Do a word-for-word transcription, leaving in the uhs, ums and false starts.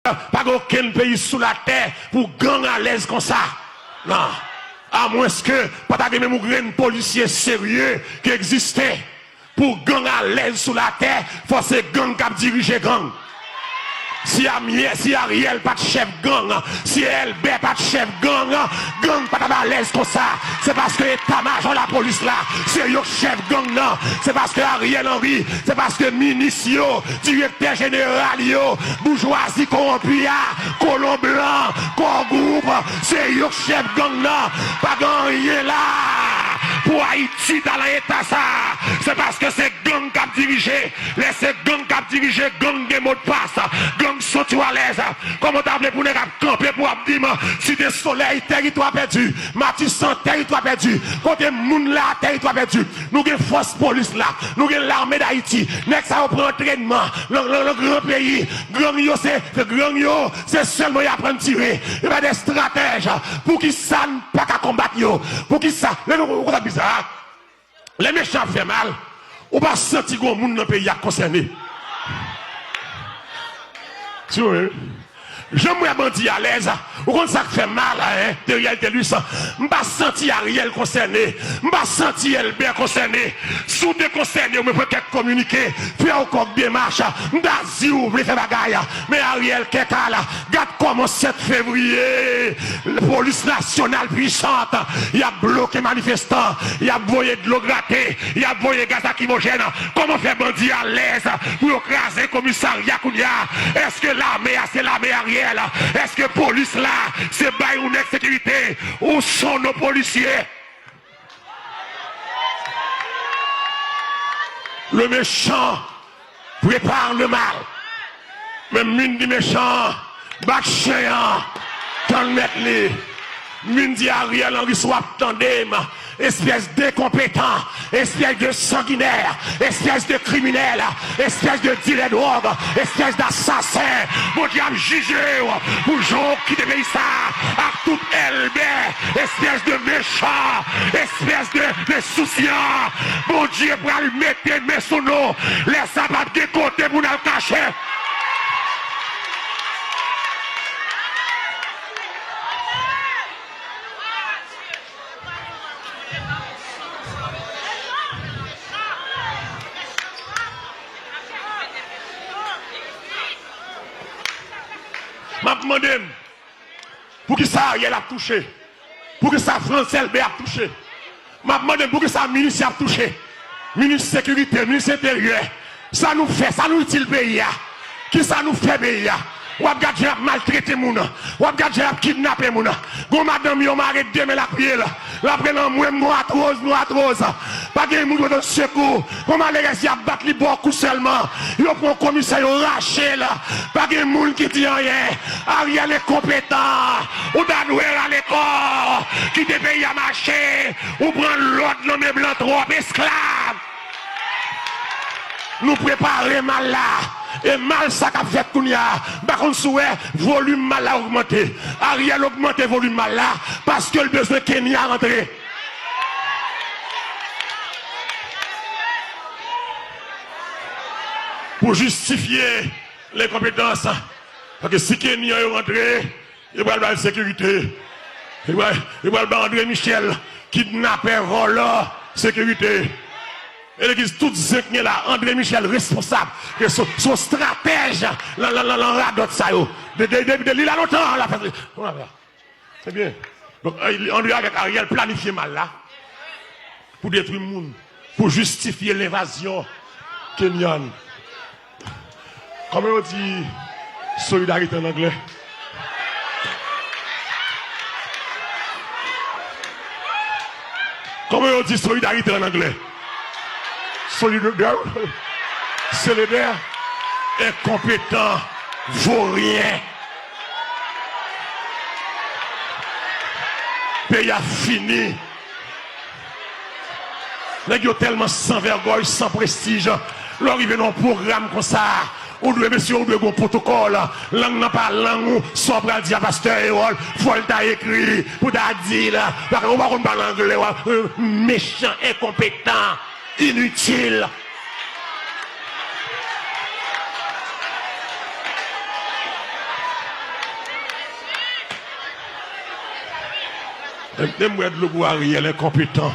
Pa gen okenn peyi sou latè pou gang alèz konsa. Non. Amwenske pa ta gen menm yon grenn polisye serye ki egziste. Pou gang alèz sou latè, fò se gang k ap dirije gang. Si Amyè, si Ariel pa t chèf gang, si Elbè pa t chèf gang, gang pa t ap alèz konsa. Se paske eta majò lapolis la, se yo k chèf gang nan. Se paske Ariel Henry, se paske minis yo, direktè jeneral yo, boujwazi kowonpi a, kolon blan, kò gwoup, se yo k chèf gang nan. Pa gen anyen la pou Ayiti ta nan eta sa. Se paske se gang k ap dirije. Lè se gang k ap dirije, gang gen modpas. Gang santi w alèz. Kòman w ta vle pou nèg ap kanpe pou ap di m Site Solèy, tèritwa pèdi, Matisan, tèritwa pèdi, kote moun la, tèritwa pèdi. Nou gen fòs polis la, nou gen lame d Ayiti. Nèg sa yo pran antrènman nan, nan, nan gran peyi. Gang yo se, se gang yo, se sèlman y aprann tire. Yo pa de estratèj. Poukisa n pa ka konbat yo? Poukisa? Lè nou konn sa bizarre. Lè mechan ap fè mal, ou pa santi gon moun nan peyi a k konsène. Si w jan m wè bandi alèz, ou konn sa k fè mal, en, de reyalite li san. M pa santi Ariel konsène, m pa santi Elbè konsène. Si w te konsène, ou mwen pran kèk kominike, fè w kòk demach, m ta di w vle fè bagay, men Ariel kèk al, gad kòman sèt fevriye, polis nasyonal pwisant, y ap bloke manifestan, y ap voye dlo grate, y ap voye gaz lakrimojèn. Kòman fè bandi alèz pou yo kraze komisarya kounye a? Èske lame a se lame Ariel? Èske polis la se bay yon nèg sekirite? Où sont nos policiers? Le méchant prépare le mal. Men moun di mechan an, bat chen an, tann mèt li. Moun di Ariel Henry, si w ap tande m, espès de konpetan, espès de sanginè, espès de kriminèl, espès de dilè dwòg, espès de asasen. Bondye ap jije w pou jan w kite peyi sa a ak tout Elbè, espès de mechan, espès de, de ensousyan. Bondye pral mete men sou nou. Lè sa p ap gen kote pou n al kache. M ap mande m, poukisa Ariel ap touche? Poukisa Frantz Elbè ap touche? M ap mande m poukisa minis y ap touche. Minis sekirite, minis enteryè. Sa nou fè, sa nou itil peyi a? Kisa nou fè peyi a? W ap gad jan y ap maltrete moun. W ap gad jan y ap kidnape moun. Gon madanm yo mare de men l ak pye l. L ap rele anmwe m, nou atwoz, nou atwoz. Pa gen moun ki pote sekou. Gon malerèz y ap bat li bò kou sèlman. Yo pran komisè, yo rache l. Pa gen moun ki di anyen. Ariel enkonpetan. Ou ta dwe rale kò w. Kite peyi a mache. Ou pran lòd nan men blan twòp. Esklav. Nou prepare mal la. E mal sa k ap fèt kounye a. M pa konn si w wè volim mal la ogmante. Ariel ogmante volim mal la paske l bezwen Kenya rantre. Pou jistifye lenkonpetans. Paske si Kenyan yo rantre, yo pral ba l sekirite. Yo pral, yo pral ba André Michel, kidnapè, vòlò, sekirite. E legliz tout zen k gen la, André Michel responsab. E se, se yon stratèj lan, lan, lan, lan radòt sa yo. De, de, de, de li la lontan, la fè. Ebyen, donk, André avèk Ariel planifye mal la pou detwi moun, pou jistifye lenvazyon Kenyan. Kòman yo di solidarite an anglè? Kòman yo di solidarite an anglè? Solidarity. Solidarity. Enkonpetan, voryen. Peyi a fini. Nèg yo tèlman san vègòy, san prestij. Lè w rive nan yon pwogram konsa, ou dwe, mesye, ou dwe gen yon pwotokòl. Lang nan pa lang ou, sa w pral di a pastè Erol, fò l ta ekri pou ta di l. Paske ou pa konn pale anglè, w ap, euh, mechan, enkonpetan, initil. Menm, menm wè dlo pou Ariel, enkonpetan.